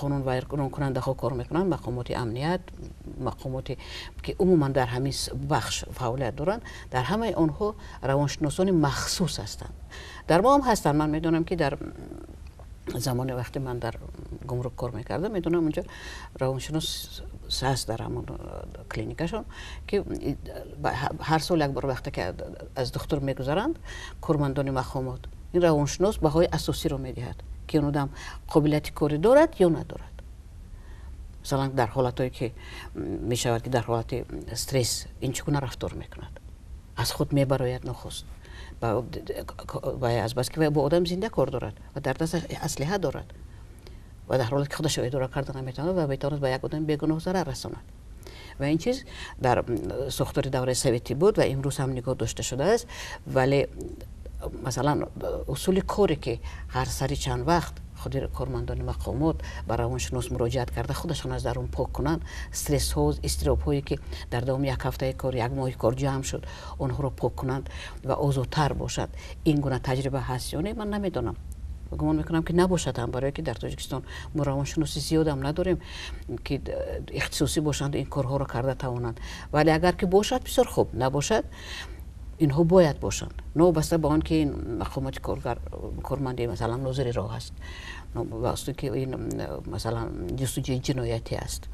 Қонунвайронкунандаҳо кор мекунанд, мақомоти амният, мақомоте ки умуман дар ҳамин бахш фаъолият доранд, дар ҳамаи онҳо равоншиносони махсус ҳастанд. Дар мо ҳам ҳастанд. Ман медонам, ки дар замоне, вақте ман дар гумрук кор мекардам, медонам, онҷо равоншинос ҳаст дар ҳамон клиникашон, ки ҳар сол як бор, вақте ки аз духтур мегузаранд кормандони мақомот, ин равоншинос баҳои асосиро медиҳад, ки он одам қобилияти корӣ дорад ё надорад. Масалан, дар ҳолатҳое ки мешавад, ки дар ҳолати стресс ин чӣ гуна рафтор мекунад, аз худ мебарояд нохост, азбаски бо одам зинда кор дорад ва дар дасташ аслиҳа дорад ва дар ҳолате ки худашро идора карда наметавонад ва метавонад ба як одами бегуноҳ зарар расонад. Ва ин чиз дар сохтори давраи советӣ буд ва имрӯз ҳам нигоҳ дошта шудааст. Вале, масалан, усули коре, ки ҳар сари чанд вақт худи кормандони мақомот ба равоншинос муроҷиат карда, худашон аз дарун пок кунанд, стрессҳо, изтиробҳое ки дар давоми як ҳафтаи кор, як моҳи кор ҷамъ шуд, онҳоро пок кунанд ва озодтар бошад. Ин гуна таҷриба ҳаст ё не, ман намедонам. Гумон мекунам, ки набошад ҳам, барое ки дар Тоҷикистон мо равоншиноси зиёдам надорем, ки ихтисосӣ бошанд, ин корҳоро карда тавонанд. Вале агар ки бошад, бисёр хуб, набошад, инҳо бояд бошанд, новобаста ба он ки ин мақомоти коргар, корманди, масалан, нозири роҳ аст, васте ки ин, масалан, ҷустуҷӯи ҷиноятӣ аст,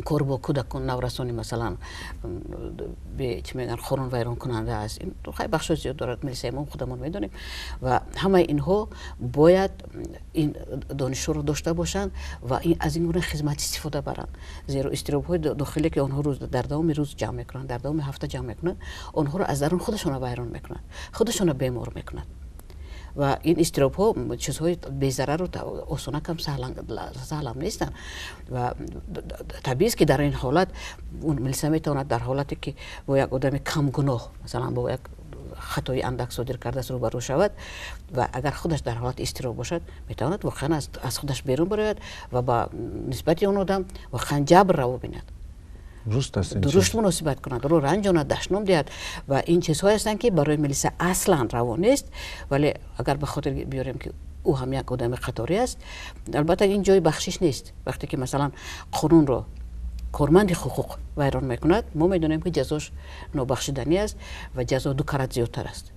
кор бо кӯдакон, наврасони, масалан, чӣ мегӯянд, қонунвайронкунанда аст. Хай, бахшҳои зиёд дорад милисияи мо, худамон медонем. Ва ҳамаи инҳо бояд ин донишҳоро дошта бошанд ва аз ин гуна хизмат истифода баранд, зеро изтиробҳои дохиле, ки онҳо рӯз дар давоми рӯз ҷамъ мекунанд, дар давоми ҳафта ҷамъ мекунанд, онҳоро аз дарун худашонро вайрон мекунанд, худашонро бемор мекунанд. Ва ин изтиробҳо чизҳои безарару осонакам, саҳлам нестанд. Ва табиист, ки дар ин ҳолат милиса метавонад дар ҳолате ки бо як одами камгуноҳ, масалан, бо як хатои андак содир кардааст, рӯбарӯ шавад ва агар худаш дар ҳолати изтироб бошад, метавонад воқеан аз худаш берун барояд ва ба нисбати он одам воқеан ҷабр раво бинад. Дуруст аст. Дуруст муносибат кунад, ӯро ранҷонад, дашном диҳад. Ва ин чизҳое ҳастанд, ки барои милиса аслан раво нест. Вале агар ба хотир биёрем, ки ӯ ҳам як одами қаторӣ аст, албатта, ин ҷои бахшиш нест. Вақте ки, масалан, қонунро корманди ҳуқуқ вайрон мекунад, мо медонем, ки ҷазош нобахшиданӣ аст ва ҷазо ду карат зиёдтар аст.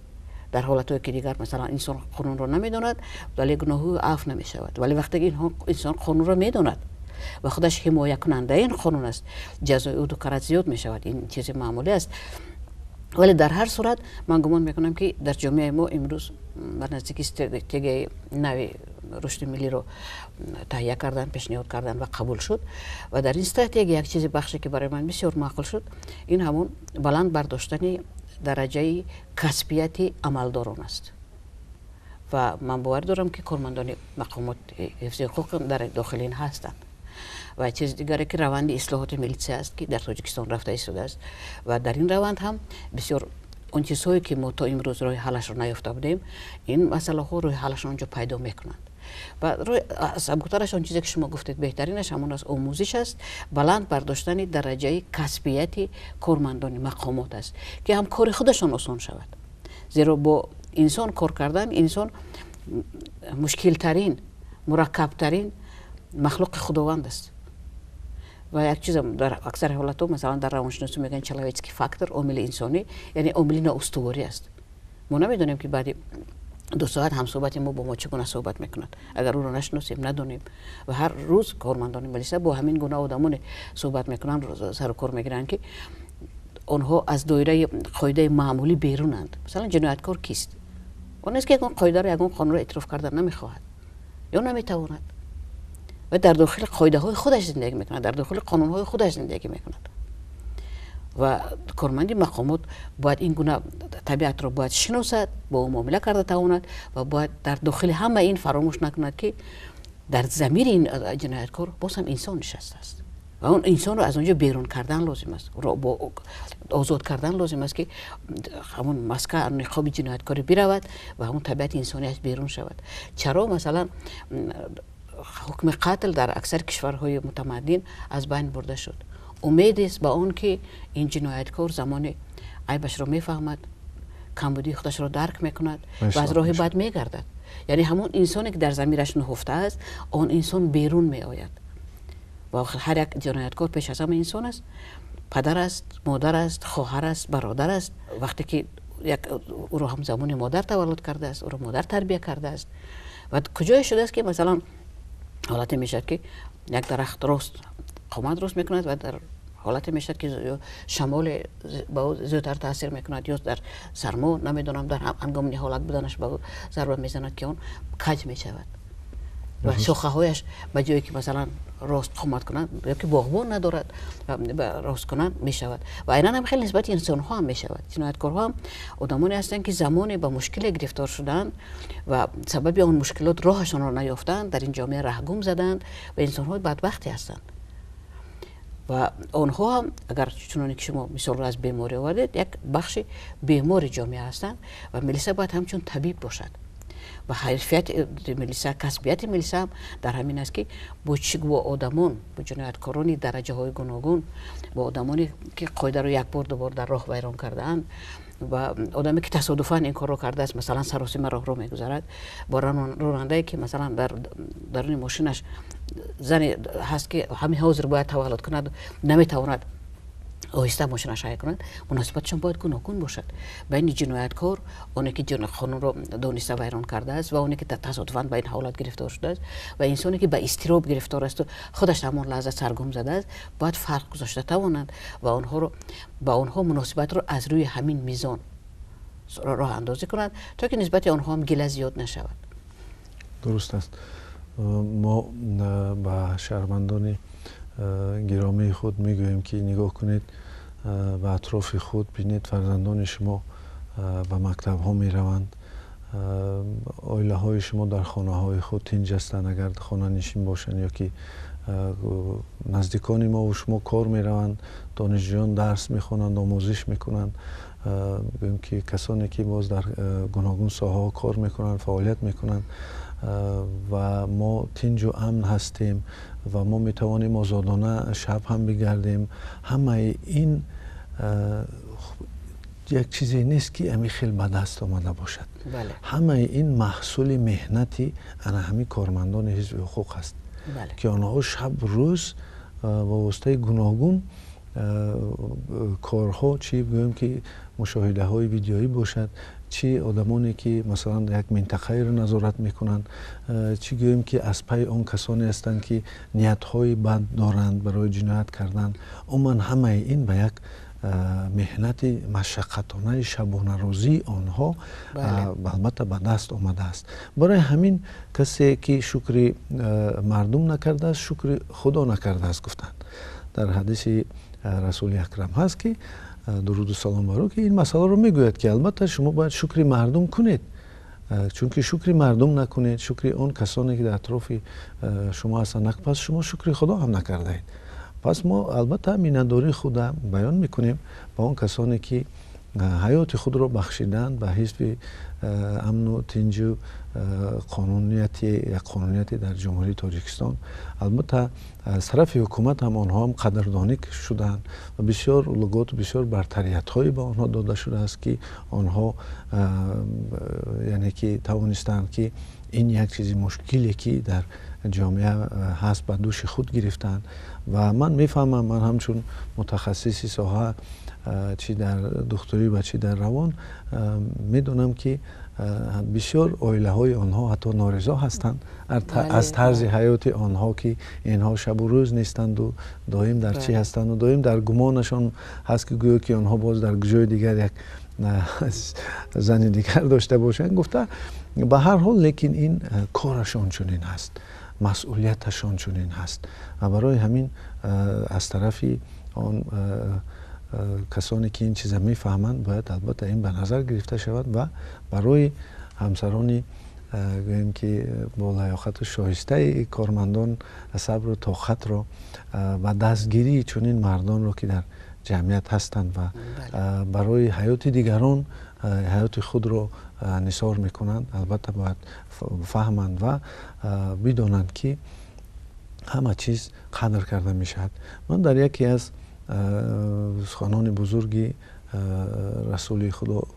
Дар ҳолатҳое ки дигар, масалан, инсон қонунро намедонад, вале гуноҳи ӯ афв намешавад. Вале вақте ки инсон қонунро медонад ва худаш ҳимоякунандаи ин қонун аст, ҷазои ӯ ду карат зиёд мешавад. Ин чизи маъмулӣ аст. Вале дар ҳар сурат ман гумон мекунам, ки дар ҷомеаи мо имрӯз ба наздики стратегияи нави рушди миллиро таҳия кардан, пешниҳод кардан ва қабул шуд. Ва дар ин стратегия як чизи бахше, ки барои ман бисёр маъқул шуд, ин ҳамон баланд бардоштани дараҷаи касбияти амалдорон аст. Ва ман бовар дорам, ки кормандони мақомоти ҳифзи ҳуқуқ дар дохили ин ҳастанд. Ва чизи дигаре, ки раванди ислоҳоти милитсия аст, ки дар Тоҷикистон рафта истодааст. Ва дар ин раванд ҳам бисёр он чизҳое, ки мо то имрӯз роҳи ҳаллашро наёфта будем, ин масъалаҳо роҳи ҳаллашро онҷо пайдо мекунанд. Ва сабуктараш, он чизе ки шумо гуфтед, беҳтаринаш ҳамон аст, омӯзиш аст, баланд бардоштани дараҷаи касбияти кормандони мақомот аст, ки ҳам кори худашон осон шавад, зеро бо инсон кор кардан, инсон мушкилтарин, мураккабтарин махлуқи Худованд аст. Ва як чиз, дар аксари ҳолатҳо, масалан, дар равоншиносӣ мегӯянд человеческий фактор, омили инсонӣ, яъне омили ноустуворӣ аст. Мо намедонем, ки баъди 2 соат ҳамсӯҳбати мо бо мо чӣ гуна суҳбат мекунад, агар ӯро нашиносем, надонем. Ва ҳар рӯз кормандони милиса бо ҳамин гуна одамоне суҳбат мекунанд, сару кор мегиранд, ки онҳо аз доираи қоидаи маъмулӣ берунанд. Масалан, ҷинояткор кист? Он аст, ки ягон қоидаро, ягон қонунро эътироф кардан намехоҳад ё наметавонад ва дар дохили қоидаҳои худаш зиндагӣ мекунад, дар дохили қонунҳои худаш зиндагӣ мекунад. Ва корманди мақомот бояд ин гуна табиатро бояд шиносад, бо ӯ муомила карда тавонад ва бояд дар дохили ҳама ин фаромӯш накунад, ки дар замири ин ҷинояткор боз ҳам инсон нишастааст ва он инсонро аз он ҷо берун кардан лозим аст, озод кардан лозим аст, ки ҳамон маска, ниқоби ҷинояткорӣ биравад ва ҳамон табиати инсониаш берун шавад. Чаро, масалан, ҳукми қатл дар аксари кишварҳои мутамаддин аз байн бурда шуд? Умедест ба он ки ин ҷинояткор замоне айбашро мефаҳмад, камбудии худашро дарк мекунад ва аз роҳи бад мегардад. Яъне ҳамон инсоне ки дар замираш нуҳуфта аст, он инсон берун меояд. Ва ҳар як ҷинояткор пеш аз ҳама инсон аст, падар аст, модар аст, хоҳар аст, бародар аст. Вақте ки як ӯро ҳам замони модар таваллуд кардааст, ӯро модар тарбия кардааст. Ва куҷое шудааст, ки масалан ҳолате мешавад, ки як дарахт рост қомат рост мекунад ва дар ҳолате мешавад, ки шамоле ба ӯ зиёдтар таъсир мекунад ё дар сармо, намедонам, дар ҳангоми ниҳолак буданаш ба ӯ зарба мезанад, ки он каҷ мешавад ва шохаҳояш ба ҷое ки масалан рост қомат кунанд ё ки боғбон надорад, рост кунанд, мешавад. Ва айнан ҳам хеле нисбати инсонҳо ҳам мешавад. Ҷинояткорҳо ҳам одамоне ҳастанд, ки замоне ба мушкиле гирифтор шуданд ва сабаби он мушкилот роҳашонро наёфтанд, дар ин ҷомеа раҳгум заданд ва инсонҳои бадбахте ҳастанд. Ва онҳо ҳам, агар чуноне ки шумо мисолро аз беморӣ овардед, як бахши бемори ҷомеа ҳастанд ва милиса бояд ҳамчун табиб бошад. Ва ҳайфияти милиса, касбияти милиса ҳам дар ҳамин аст, ки бо чӣ бо одамон, бо ҷинояткорони дараҷаҳои гуногун, бо одамоне ки қоидаро як бор, дубор дар роҳ вайрон кардаанд ва одаме ки тасодуфан ин корро кардааст, масалан саросима роҳро мегузарад, бо ронандае ки масалан дар даруни мошинаш зане ҳаст, ки ҳамин ҳозир бояд таваллуд кунад, наметавонад оҳиста мошинаш ҳай кунад, муносибатшон бояд гуногун бошад байни ҷинояткор, оне ки қонунро дониста вайрон кардааст, ва оне ки тасодуфан ба ин ҳолат гирифтор шудааст, ва инсоне ки ба изтироб гирифтор асту худаш ҳамон лаҳза саргум задааст. Бояд фарқ гузошта тавонанд ва онҳоро ба онҳо муносибатро аз рӯи ҳамин мизон роҳандозӣ кунанд, то ки нисбати онҳо ҳам гила зиёд нашавад. Дуруст аст. Мо ба шаҳрвандони гиромии худ мегӯем, ки нигоҳ кунед ба атрофи худ, бинед, фарзандони шумо ба мактабҳо мераванд, оилаҳои шумо дар хонаҳои худ тинҷ ҳастанд, агар хонанишин бошанд, ё ки наздикони мову шумо кор мераванд, донишҷӯён дарс мехонанд, омӯзиш мекунанд, гӯем ки касоне ки боз дар гуногун соҳаҳо кор мекунанд, фаъолият мекунанд, ва мо тинҷу амн ҳастем ва мо метавонем озодона шаб ҳам бигардем. Ҳамаи ин як чизе нест, ки ҳамин хел ба даст омада бошад. Ҳамаи ин маҳсули меҳнати ана ҳамин кормандони ҳизби ҳуқуқ аст, ки онҳо шаб рӯз ба воситаи гуногун корҳо, чӣ гӯем ки мушоҳидаҳои видеоӣ бошад, чӣ одамоне ки масалан як минтақаеро назорат мекунанд, чӣ гӯем ки аз пайи он касоне ҳастанд, ки ниятҳои бад доранд барои ҷиноят кардан. Умуман ҳамаи ин ба як меҳнати машаққатонаи шабонарӯзии онҳо албатта ба даст омадааст. Барои ҳамин касе ки шукри мардум накардааст, шукри худо накардааст, гуфтанд. Дар ҳадиси Расули Акрам ҳаст, ки дуруду салом бар ӯ, ки ин масъаларо мегӯяд, ки албатта шумо бояд шукри мардум кунед, чунки шукри мардум накунед, шукри он касоне ки дар атрофи шумо ҳастанд, пас шумо шукри худо ҳам накардаед. Пас мо албатта миннатдории худа баён мекунем ба он касоне ки ҳаёти худро бахшиданд ба ҳизби амну тинҷу қонунияти, як қонунияти дар Ҷумҳурии Тоҷикистон. Албатта аз тарафи ҳукумат ҳам онҳо ҳам қадрдонӣ шуданд ва бисёр луготу бисёр бартариятҳое ба онҳо дода шудааст, ки онҳо яъне ки тавонистанд, ки ин як чизи мушкиле ки дар ҷомеа ҳаст, ба дӯши худ гирифтанд. Ва ман мефаҳмам, ман ҳамчун мутахассиси соҳа, чӣ дар духтурӣ ва чӣ дар равон, медонам, ки бисёр оилаҳои онҳо ҳатто норизо ҳастанд аз тарзи ҳаёти онҳо, ки инҳо шабу рӯз нестанду доим дар чӣ ҳастанду доим дар гумонашон ҳаст, ки гӯё ки онҳо боз дар ҷои дигар як зани дигар дошта бошанд, гуфта. Ба ҳар ҳол, лекин ин корашон чунин ҳаст, масъулияташон чунин ҳаст ва барои ҳамин аз тарафи он касоне ки ин чиза мефаҳманд, бояд албатта ин ба назар гирифта шавад ва барои ҳамсарони, гӯем ки бо лаёқату шоистаи кормандон сабру тоқатро ва дастгирии чунин мардонро, ки дар ҷамъият ҳастанд ва барои ҳаёти дигарон ҳаёти худро нисор мекунанд, албатта бояд фаҳманд ва бидонанд, ки ҳама чиз қадр карда мешавад. Ман дар яке аз суханони бузурги Расули Худо,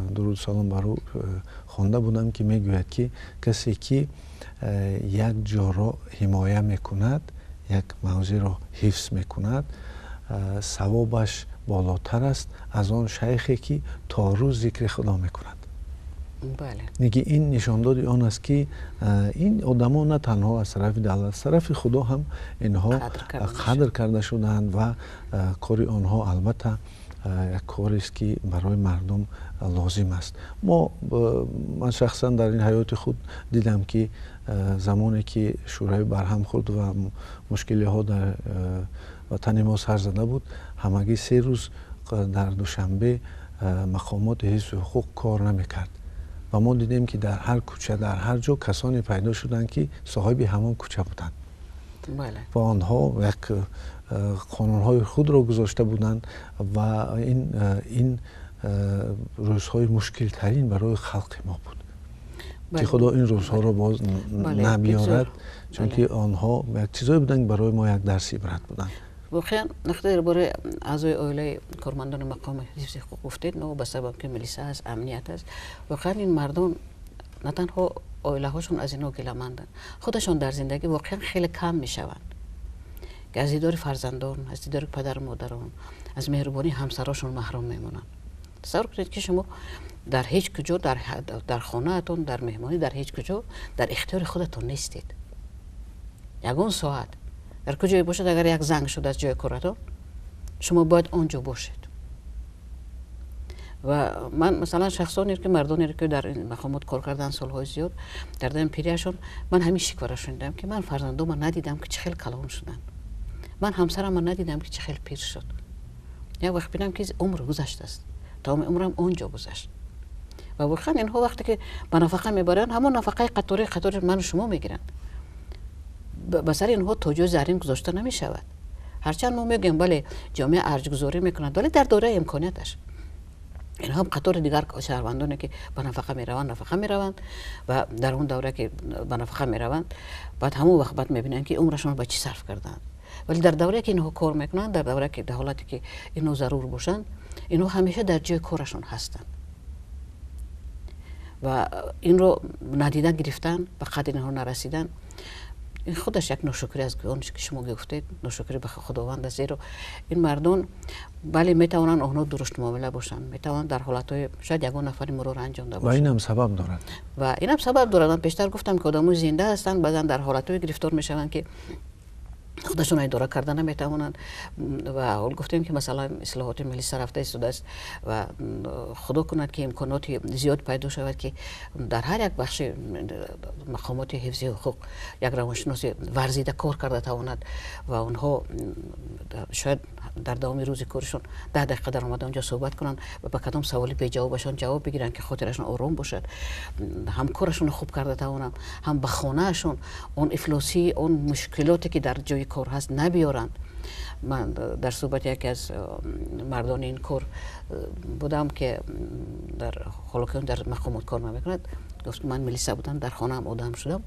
дуруд салом бар ӯ, хонда будам, ки мегӯяд, ки касе ки як ҷоро ҳимоя мекунад, як мавзеъро ҳифз мекунад, савобаш болотар аст аз он шайхе ки то рӯз зикри Худо мекунад. Неки ин нишондоди он аст, ки ин одамо на танҳо аз тарафи давлат, аз тарафи Худо ҳам инҳо қадр карда шудаанд ва кори онҳо албатта як корест, ки барои мардум лозим аст. Ман шахсан дар ин ҳаёти худ дидам, ки замоне ки Шӯравӣ барҳам хӯрд ва мушкилиҳо дар ватани мо сар зада буд, ҳамагӣ 3 рӯз дар Душанбе мақомоти ҳифзи ҳуқуқ кор намекард ва мо дидем, ки дар ҳар кӯча, дар ҳар ҷо касоне пайдо шуданд, ки соҳиби ҳамон кӯча буданд ва онҳо як қонунҳои худро гузошта буданд ва ин рӯзҳои мушкилтарин барои халқи мо буд, ки Худо ин рӯзҳоро боз набиёрад, чунки онҳо як чизое буданд, ки барои мо як дарси ибрат буданд. Воқеан, вақте дар бораи аъзои оилаи кормандони мақоми ҳифзи ҳуқуқ гуфтед, но ба сабаб ки милиса аст, амният аст, воқеан ин мардон на танҳо оилаҳошон аз инҳо гиламанданд, худашон дар зиндагӣ воқеан хеле кам мешаванд, ки аз дидори фарзандон, аз дидори падару модарон, аз меҳрубонии ҳамсарошон маҳрум мемонанд. Тасаввур кунед, ки шумо дар ҳеҷ куҷо, дар хонаатон, дар меҳмонӣ, дар ҳеҷ куҷо дар ихтиёри худатон нестед. Ягон соат дар куҷое бошад, агар як занг шуд аз ҷои коратон, шумо бояд он ҷо бошед. Ва ман масалан шахсоне ки, мардоне ки дар ин мақомот кор карданд солҳои зиёд, дар дами пирияшон ман ҳамин шикваро шунидам, ки ман фарзандома надидам, ки чӣ хел калон шуданд, ман ҳамсарамро надидам, ки чӣ хел пир шуд. Як вақт бинам, ки умр гузаштааст, тамоми умрам он ҷо гузашт. Ва воқеан инҳо вақте ки ба нафақа мебаранд, ҳамон нафақаи қатори қатори ману шумо мегиранд. Ба сари инҳо тоҷои заррин гузошта намешавад. Ҳарчанд мо мегӯем, бале, ҷомеа арҷгузорӣ мекунад, вале дар доираи имконияташ. Инҳо ҳам қатори дигар шаҳрвандоне ки ба нафақа мераванд, нафақа мераванд ва дар он давра ки ба нафақа мераванд, баъд ҳамон вақт баъд мебинанд, ки умрашонро ба чӣ сарф кардаанд. Вале дар даврае ки инҳо кор мекунанд, дар даврае ки дар ҳолате ки инҳо зарур бошанд, инҳо ҳамеша дар ҷои корашон ҳастанд ва инро надида гирифтан, ба қадри инҳо нарасидан, ин худаш як ношукрӣ аст, он ки шумо гуфтед, ношукрӣ ба Худованд аст. Зеро ин мардон, бале, метавонанд онҳо дуруст муомила бошанд, метавонанд дар ҳолатҳои шояд ягон нафари моро ранҷонда бошанд. Ва инам сабаб дорад. Ва инам сабаб дорад. Ман пештар гуфтам, ки одамои зинда ҳастанд, баъзан дар ҳолатҳое гирифтор мешаванд, ки худашонро идора карда наметавонанд. Ва ҳол гуфтем, ки масалан ислоҳоти милиса рафта истодааст ва Худо кунад, ки имконоти зиёд пайдо шавад, ки дар ҳар як бахши мақомоти ҳифзи ҳуқуқ як равоншиноси варзида кор карда тавонад ва онҳо шояд дар давоми рӯзи коришон 10 дақиқа дар омада онҷо суҳбат кунанд ва ба кадом саволи беҷавобашон ҷавоб бигиранд, ки хотирашон ором бошад, ҳам корашонро хуб карда тавонанд, ҳам ба хонаашон он ифлосӣ, он мушкилоте ки дар ҷои кор ҳаст, набиёранд. Ман дар суҳбати яке аз мардони ин кор будам, ки дар ҳоло ки дар мақомот кор намекунад, гуфт: ман милиса будам, дар хонаам одам шудам.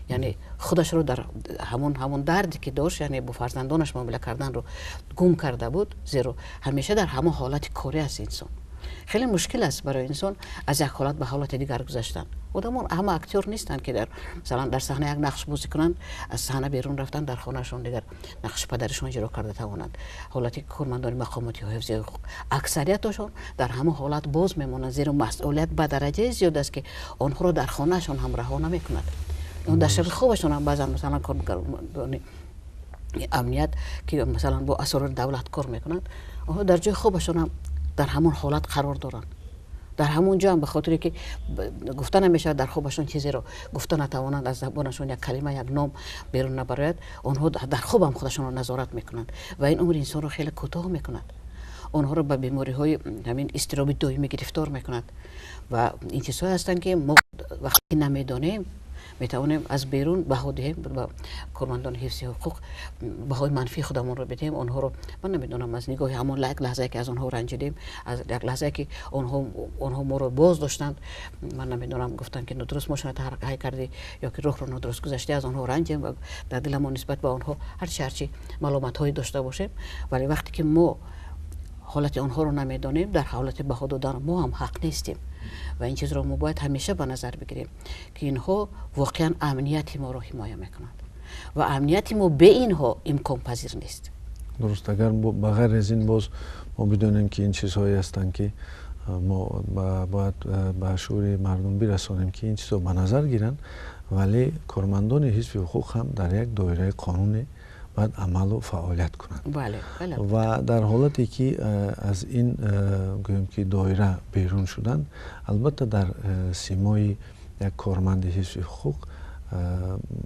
Яъне худашро дар ҳамон дарде ки дошт, яъне бо фарзандонаш муомила карданро гум карда буд, зеро ҳамеша дар ҳамон ҳолати корӣ аст инсон. Хеле мушкил аст барои инсон аз як ҳолат ба ҳолати дигар гузаштан. Одамон ҳама актёр нестанд, ки дар масалан дар саҳна як нақш бозӣ кунанд, аз саҳна берун рафтан, дар хонаашон дигар нақши падаришон иҷро карда тавонанд. Ҳолати кормандони мақомоти ҳифзи ҳуқуқ, аксарияташон дар ҳамон ҳолат боз мемонанд, зеро масъулият ба дараҷаи зиёд аст, ки онҳоро дар хонаашон ҳам раҳо намекунад. Он дар шаби хобашон ҳам баъзан масалан кормандони амният, ки масалан бо асрори давлат кор мекунанд, онҳо дар ҷои хобашон ҳам дар ҳамон ҳолат қарор доранд. Дар ҳамон ҷо ҳам ба хотире ки гуфта намешавад, дар хобашон чизеро гуфта натавонанд, аз забонашон як калима, як ном берун набарояд, онҳо дар хоб ҳам худашонро назорат мекунанд ва ин умри инсонро хеле кӯтоҳ мекунад, онҳоро ба бемориҳои ҳамин изтироби доимӣ гирифтор мекунад. Ва ин чизҳое ҳастанд, ки мо вақте намедонем, метавонем аз берун баҳо диҳем ба кормандони ҳифзи ҳуқуқ, баҳои манфии худамонро бидиҳем онҳоро. Ман намедонам, аз нигоҳи ҳамон як лаҳзае ки аз онҳо ранҷидем, аз як лаҳзае ки онҳо моро боз доштанд, ман намедонам, гуфтанд, ки нодуруст мошината ҳай кардӣ ё ки роҳро нодуруст гузаштӣ, аз онҳо ранҷем ва дар диламон нисбат ба онҳо ҳарчи маломатҳое дошта бошем. Вале вақте ки мо ҳолати онҳоро намедонем, дар ҳолати баҳо додан мо ҳам ҳақ нестем ва ин чизро мо бояд ҳамеша ба назар бигирем, ки инҳо воқеан амнияти моро ҳимоя мекунанд ва амнияти мо бе инҳо имконпазир нест. Дуруст, агар ба ғайр аз ин боз мо бидонем, ки ин чизҳое ҳастанд, ки мо бояд ба шуури мардум бирасонем, ки ин чизҳо ба назар гиранд, вале кормандони ҳизби ҳуқуқ ҳам дар як доираи қонунӣ бояд амалу фаъолият кунанд ва дар ҳолате ки аз ин гӯем ки доира берун шуданд, албатта дар симои як корманди ҳизби ҳуқуқ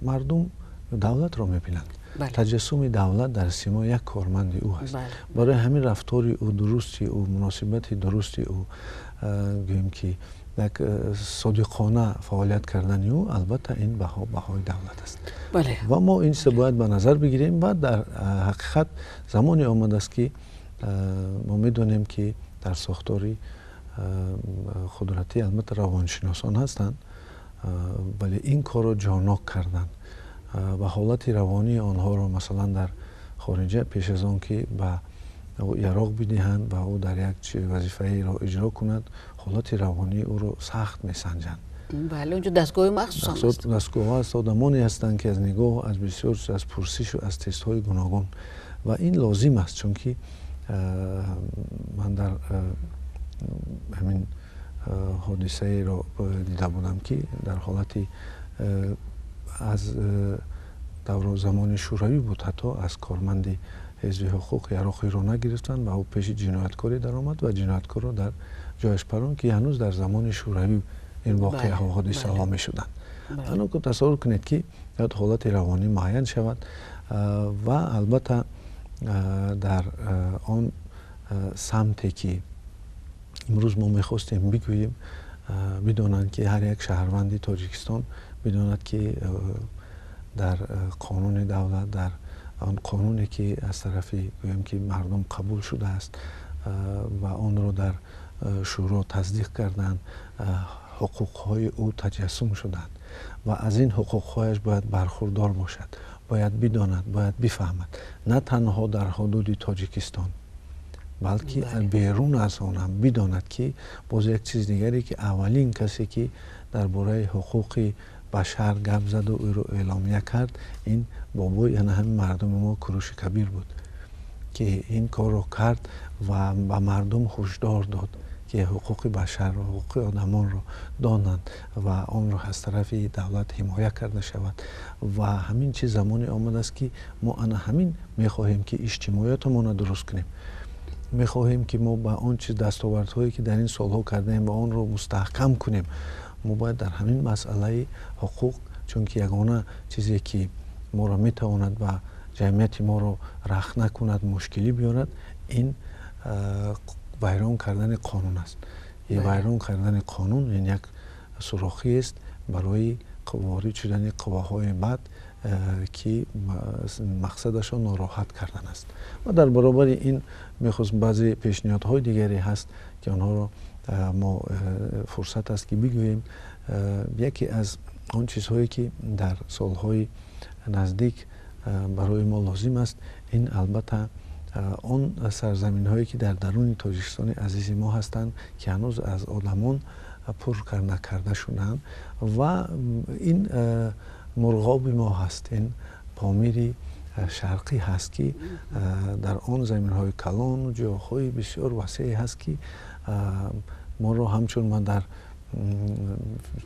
мардум давлатро мебинанд. Таҷассуми давлат дар симои як корманди ӯ ҳаст. Барои ҳамин рафтори ӯ, дурусти ӯ, муносибати дурусти ӯ, гӯем ки як содиқона фаъолият кардани ӯ, албатта ин баҳо баҳои давлат аст. Ва мо ин чиза бояд ба назар бигирем ва дар ҳақиқат замоне омадааст, ки мо медонем, ки дар сохтори қудратӣ албатта равоншиносон ҳастанд, вале ин корро ҷонок карданд ва ҳолати равонии онҳоро, масалан, дар хориҷа пеш аз он ки ба ӯ яроқ бидиҳанд ва ӯ дар як вазифаеро иҷро кунад, ҳолати равонии ӯро сахт месанҷанд. Бале, онҷо дастгоҳи махсус аст. Дастгоҳҳо аст, одамоне ҳастанд, ки аз нигоҳ, аз бисёр, аз пурсишу аз тестҳои гуногун, ва ин лозим аст, чунки ман дар ҳамин ҳодисаеро дида будам, ки дар ҳолати аз давру замони Шӯравӣ буд, ҳатто аз корманди ҳизби ҳуқуқ яроқиро нагирифтанд ва ӯ пеши ҷинояткоре даромад ва ҷинояткорро дар ҷояш паронд, ки ҳанӯз дар замони Шӯравӣ ин воқеаҳо, ҳодисаҳо мешуданд. Ано тасаввур кунед, ки бояд ҳолати равонӣ муайян шавад ва албатта дар он самте ки имрӯз мо мехостем бигӯем, бидонанд, ки ҳар як шаҳрванди Тоҷикистон бидонад, ки дар қонуни давлат, дар он қонуне ки аз тарафи гӯем ки мардум қабул шудааст ва онро дар шӯро тасдиқ карданд, ҳуқуқҳои ӯ таҷассум шуданд ва аз ин ҳуқуқҳояш бояд бархурдор бошад, бояд бидонад, бояд бифаҳмад, на танҳо дар ҳудуди Тоҷикистон, балки берун аз он ҳам бидонад, ки боз як чиз дигаре, ки аввалин касе ки дар бораи ҳуқуқи башар гап заду ӯро эъломия кард, ин бобои ана ҳамин мардуми мо Куруши Кабир буд, ки ин корро кард ва ба мардум ҳушдор дод, ки ҳуқуқи башарро, ҳуқуқи одамонро донанд ва онро аз тарафи давлат ҳимоя карда шавад. Ва ҳамин чиз замоне омадааст, ки мо ана ҳамин мехоҳем, ки иҷтимоиятамонро дуруст кунем, мехоҳем, ки мо ба он чиз дастовардҳое ки дар ин солҳо кардаем ва онро мустаҳкам кунем. Мо бояд дар ҳамин масъалаи ҳуқуқ, чунки ягона чизе ки моро метавонад ба ҷамъияти моро рахна кунад, мушкилӣ биёрад, ин вайрон кардани қонун аст. Вайрон кардани қонун ин як сурохиест барои ворид шудани қувваҳои бад, ки мақсадашон нороҳат кардан аст. Ва дар баробари ин мехост баъзе пешниҳодҳои дигаре ҳаст, ки онҳоро мо фурсат аст, ки бигӯем. Яке аз он чизҳое ки дар солҳои наздик барои мо лозим аст, ин албатта он сарзаминҳое ки дар даруни Тоҷикистони азизи мо ҳастанд, ки ҳанӯз аз одамон пур накарда шудаанд, ва ин Мурғоби мо ҳаст, ин Помири Шарқӣ ҳаст, ки дар он заминҳои калон, ҷоҳои бисёр васее ҳаст, ки моро ҳамчун ман дар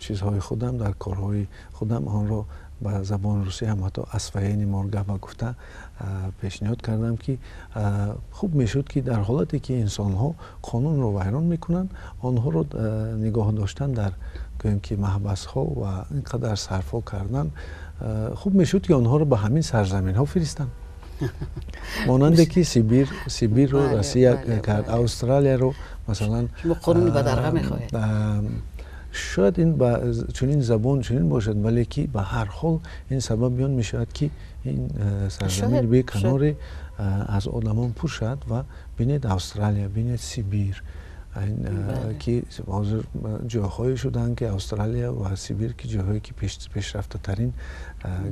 чизҳои худам, дар корҳои худам онро ба забони русӣ ҳам ҳатто освоение Мурғоба гуфта пешниҳод кардам, ки хуб мешуд, ки дар ҳолате ки инсонҳо қонунро вайрон мекунанд, онҳоро нигоҳ доштан дар гӯем ки маҳбасҳо ва ин қадар сарфҳо кардан, хуб мешуд, ки онҳоро ба ҳамин сарзаминҳо фиристанд, монанде ки Сибирро Россия кард, Австралияро масалан. Шумо қонуни бадарға мехоҳед. Шояд ин ба чунин забон чунин бошад, вале ки ба ҳар ҳол ин сабаби он мешавад, ки ин сарзамини беканоре аз одамон пур шавад. Ва бинед Австралия, бинед Сибир, ки ҳозир ҷойҳое шуданд, ки Австралия ва Сибир, ки ҷойҳое ки пешрафтатарин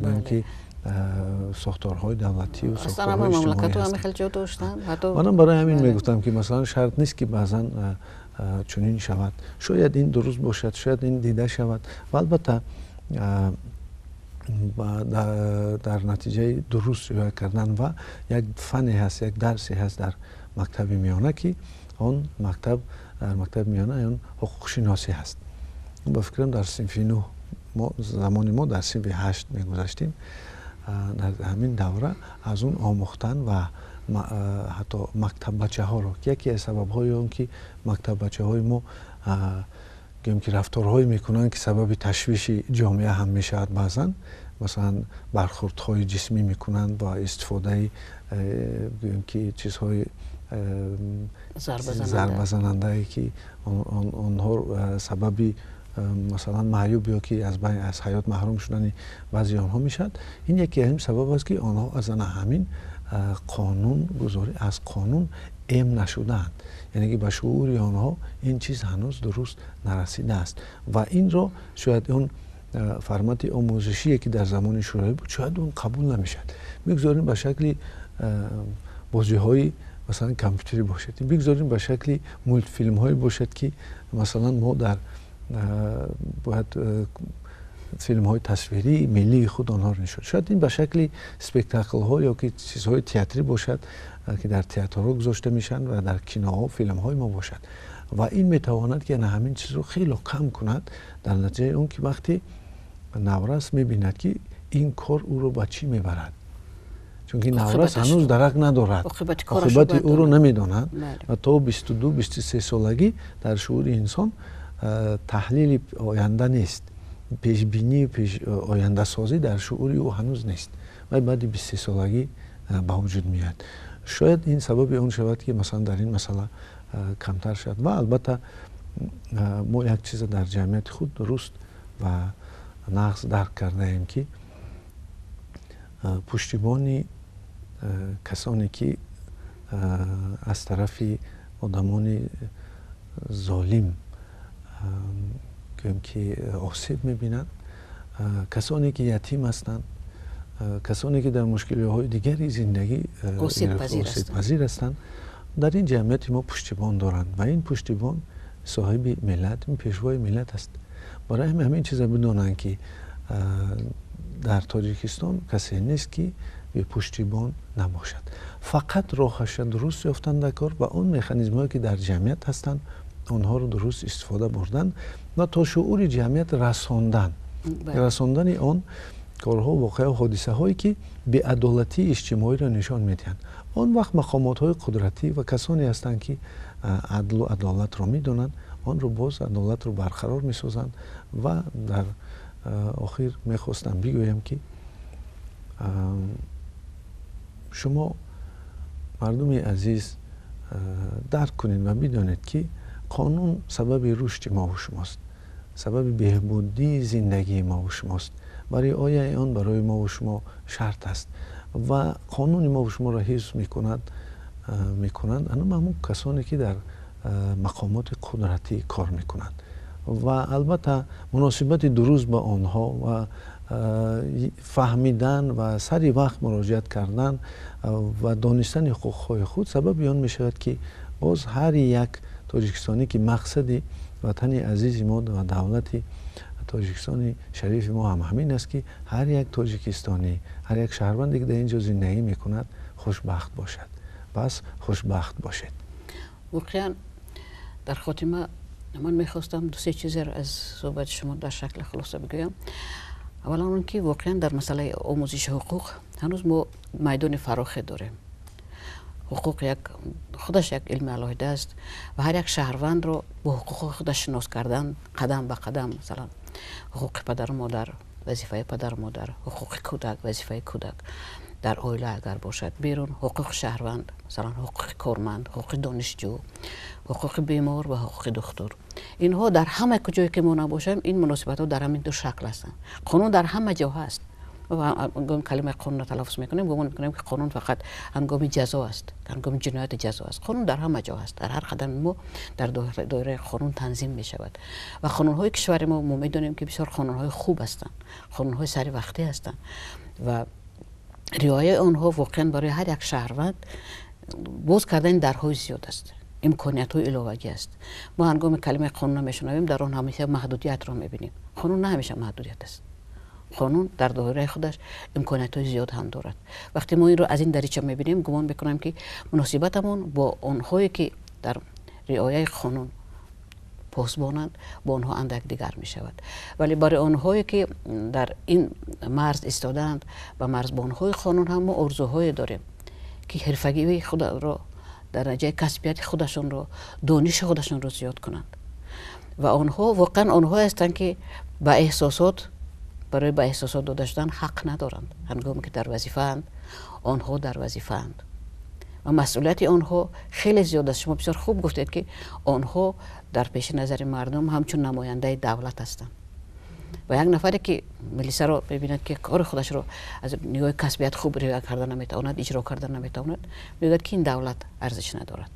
гӯем ки сохторҳои давлатию сохторҳои иҷтимоӣ. Манам барои ҳамин мегуфтам, ки масалан шарт нест, ки баъзан чунин шавад. Шояд ин дуруст бошад, шояд ин дида шавад ва албатта дар натиҷаи дуруст риоя кардан ва як фане ҳаст, як дарсе ҳаст дар мактаби миёна, ки он мактаб дар мактаби миёна он ҳуқуқшиносӣ ҳаст. Ба фикрам, дар синфи 9, мо замони мо дар синфи 8 мегузаштем, дар ҳамин давра аз он омӯхтан ва ҳатто мактаббачаҳоро, ки яке аз сабабҳои он ки мактаббачаҳои мо гӯем ки рафторҳое мекунанд, ки сабаби ташвиши ҷомеа ҳам мешавад баъзан, масалан бархурдҳои ҷисмӣ мекунанд бо истифодаи гӯем ки чизҳои зарбазанандае, ки онҳо сабаби масалан маъюб ё ки аз ҳаёт маҳрум шудани баъзеи онҳо мешавад. Ин яке аз ин сабаб аст, ки онҳо аз ана ҳамин қонунгузорӣ, аз қонун эм нашудаанд, яъне ки ба шуури онҳо ин чиз ҳанӯз дуруст нарасидааст ва инро шояд он формати омӯзишие, ки дар замони шӯравӣ буд, шояд он қабул намешавад. Бигзорем ба шакли бозиҳои масалан компютерӣ бошад, бигзорем ба шакли мултфилмҳое бошад, ки масалан мо дар бояд филмҳои тасвирии миллии худ онҳоро нишон. Шояд ин ба шакли спектаклҳо ё ки чизҳои театрӣ бошад, ки дар театрҳо гузошта мешаванд ва дар киноҳо, филмҳои мо бошад ва ин метавонад, ки ҳамин чизро хело кам кунад, дар натиҷаи он ки вақте наврас мебинад, ки ин кор ӯро ба чӣ мебарад, чунки наврас ҳанӯз дарак надорад, оқибати ӯро намедонад ва то 22, 23 солагӣ дар шуури инсон таҳлили оянда нест, пешбинӣ, ояндасозӣ дар шуури ӯ ҳанӯз нест ва баъди 23 солагӣ ба вуҷуд меояд. Шояд ин сабаби он шавад, ки масалан дар ин масъала камтар шавад. Ва албатта мо як чиза дар ҷамъияти худ дуруст ва нағз дарк кардаем, ки пуштибони касоне, ки аз тарафи одамони золим гӯем ки осеб мебинанд, касоне ки ятим ҳастанд, касоне ки дар мушкилиҳои дигари зиндагӣ осебпазир ҳастанд, дар ин ҷамъияти мо пуштибон доранд ва ин пуштибон соҳиби миллат, ин пешвои миллат аст. Барои ҳамин чиза бидонанд, ки дар Тоҷикистон касе нест, ки бепуштибон набошад. Фақат роҳаша дуруст ёфтан дар кор ва он механизмҳое, ки дар ҷамъият ҳастанд, онҳоро дуруст истифода бурдан ва то шуури ҷамъият расондан, расондани он корҳо, воқеа, ҳодисаҳое, ки беадолатии иҷтимоиро нишон медиҳанд. Он вақт мақомотҳои қудратӣ ва касоне ҳастанд, ки адлу адолатро медонанд, онро боз адолатро барқарор месозанд. Ва дар охир мехостам бигӯям, ки шумо, мардуми азиз, дарк кунед ва бидонед, ки қонун сабаби рушди мову шумост, сабаби беҳбудии зиндагии мову шумост ва риояи он барои мову шумо шарт аст ва қонуни мову шуморо ҳифз мекунанд ана ҳамон касоне, ки дар мақомоти қудратӣ кор мекунанд. Ва албатта муносибати дуруст ба онҳо ва фаҳмидан ва сари вақт муроҷиат кардан ва донистани ҳуқуқҳои худ сабаби он мешавад, ки боз ҳар як тоҷикистонӣ, ки мақсади ватани азизи мо ва давлати Тоҷикистони шарифи мо ҳам ҳамин аст, ки ҳар як тоҷикистонӣ, ҳар як шаҳрванде, ки дар ин ҷо зиндагӣ мекунад, хушбахт бошад. Пас хушбахт бошед. Воқеан, дар хотима ман мехостам ду-се чизеро аз суҳбати шумо дар шакли хулоса бигӯям. Аввалан он ки воқеан дар масъалаи омӯзиши ҳуқуқ ҳанӯз мо майдони фарохе дорем. Ҳуқуқ як худаш як илми алоҳида аст ва ҳар як шаҳрвандро бо ҳуқуқҳои худаш шинос кардан қадам ба қадам, масалан ҳуқуқи падару модар, вазифаи падару модар, ҳуқуқи кӯдак, вазифаи кӯдак дар оила агар бошад, берун ҳуқуқи шаҳрванд, масалан ҳуқуқи корманд, ҳуқуқи донишҷӯ, ҳуқуқи бемор ва ҳуқуқи духтур. Инҳо дар ҳама куҷое ки мо набошем, ин муносибатҳо дар ҳамин ду шакл ҳастанд. Қонун дар ҳама ҷо ҳаст. Калимаи қонунро талаффуз мекунем, гумон мекунем, ки қонун фақат ҳангоми ҷазо аст, ҳангоми ҷинояти ҷазо аст. Қонун дар ҳама ҷо ҳаст, дар ҳар қадами мо дар доираи қонун танзим мешавад. Ва қонунҳои кишвари мо, мо медонем, ки бисёр қонунҳои хуб ҳастанд, қонунҳои сари вақтӣ ҳастанд ва Риояи онҳо воқеан барои ҳар як шаҳрванд боз кардани дарҳои зиёд аст, имкониятҳои иловагӣ аст. Мо ҳангоми калимаи қонунро мешунавем, дар он ҳамеша маҳдудиятро мебинем. Қонун на ҳамеша маҳдудият аст. Қонун дар доираи худаш имкониятҳои зиёд ҳам дорад. Вақте мо инро аз ин дарича мебинем, гумон мекунам, ки муносибатамон бо онҳое, ки дар риояи қонун посбонанд, бо онҳо андак дигар мешавад. Вале барои онҳое, ки дар ин марз истодаанд, ба марзбонҳои қонун ҳам мо орзуҳое дорем, ки ҳирфагии худро, дараҷаи касбияти худашонро, дониши худашонро зиёд кунанд. Ва онҳо воқеан онҳое ҳастанд, ки ба эҳсосот, барои ба эҳсосот дода шудан ҳақ надоранд. Ҳангоме ки дар вазифаанд, онҳо дар вазифаанд ва масъулияти онҳо хеле зиёд аст. Шумо бисёр хуб гуфтед, ки онҳо дар пеши назари мардум ҳамчун намояндаи давлат ҳастанд. Ва як нафаре, ки милисаро мебинад, ки кори худашро аз нигоҳи касбият хуб риоя карда наметавонад, иҷро карда наметавонад, мегӯяд, ки ин давлат арзиш надорад.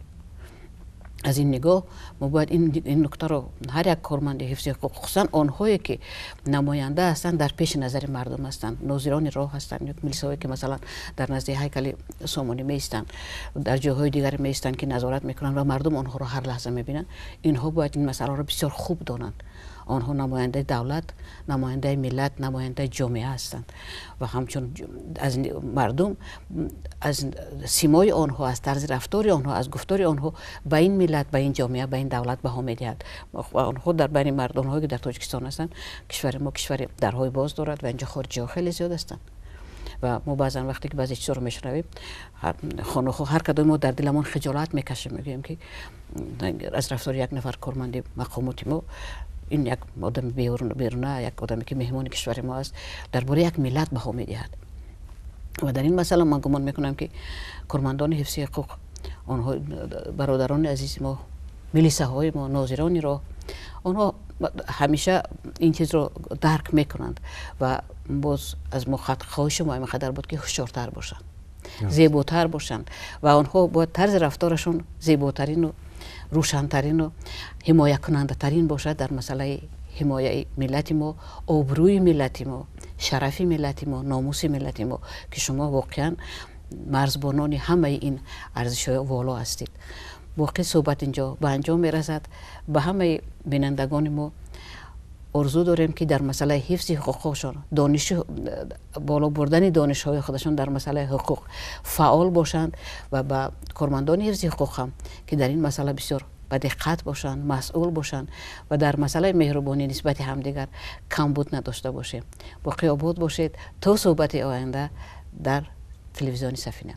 Аз ин нигоҳ мо бояд ин нуктаро ҳар як корманди ҳифзи ҳуқуқ, хусусан онҳое, ки намоянда ҳастанд, дар пеши назари мардум ҳастанд, нозирони роҳ ҳастанд ё милисаҳое, ки масалан дар назди ҳайкали Сомонӣ меистанд, дар ҷойҳои дигаре меистанд, ки назорат мекунанд ва мардум онҳоро ҳар лаҳза мебинанд, инҳо бояд ин масъаларо бисёр хуб донанд. Онҳо намояндаи давлат, намояндаи миллат, намояндаи ҷомеа ҳастанд ва ҳамчун аз мардум, аз симои онҳо, аз тарзи рафтори онҳо, аз гуфтори онҳо ба ин миллат, ба ин ҷомеа, ба ин давлат баҳо медиҳад. Ва онҳо дар байни мардонҳое, ки дар Тоҷикистон ҳастанд, кишвари мо кишвари дарҳои боз дорад ва инҷо хориҷиҳо хеле зиёд ҳастанд. Ва мо баъзан вақте ки баъзе чизҳоро мешунавем, хонаҳо, ҳар кадоми мо дар диламон хиҷолат мекашем, мегӯем, ки аз рафтори як нафар корманди мақомоти мо, ин як одами беруна, як одаме, ки меҳмони кишвари мо аст, дар бораи як миллат баҳо медиҳад. Ва дар ин масъала ман гумон мекунам, ки кормандони ҳифзи ҳуқуқ, онҳо бародарони азизи мо, милисаҳои мо, нозирони роҳ, онҳо ҳамеша ин чизро дарк мекунанд. Ва боз аз мо хоҳиши мо ҳамин қадар буд, ки ҳушёртар бошанд, зеботар бошанд ва онҳо бояд тарзи рафторашон зеботарину рӯшантарину ҳимоякунандатарин бошад дар масъалаи ҳимояи миллати мо, обрӯи миллати мо, шарафи миллати мо, номуси миллати мо, ки шумо воқеан марзбонони ҳамаи ин арзишҳои воло ҳастед. Боқӣ суҳбат инҷо ба анҷом мерасад. Ба ҳамаи бинандагони мо орзу дорем, ки дар масъалаи ҳифзи ҳуқуқҳошон, дониши боло бурдани донишҳои худашон дар масъалаи ҳуқуқ фаъол бошанд ва ба кормандони ҳифзи ҳуқуқ ҳам, ки дар ин масъала бисёр ба диққат бошанд, масъул бошанд ва дар масъалаи меҳрубонӣ нисбати ҳамдигар камбуд надошта бошем. Боқӣ обод бошед то суҳбати оянда дар телевизиони Сафина.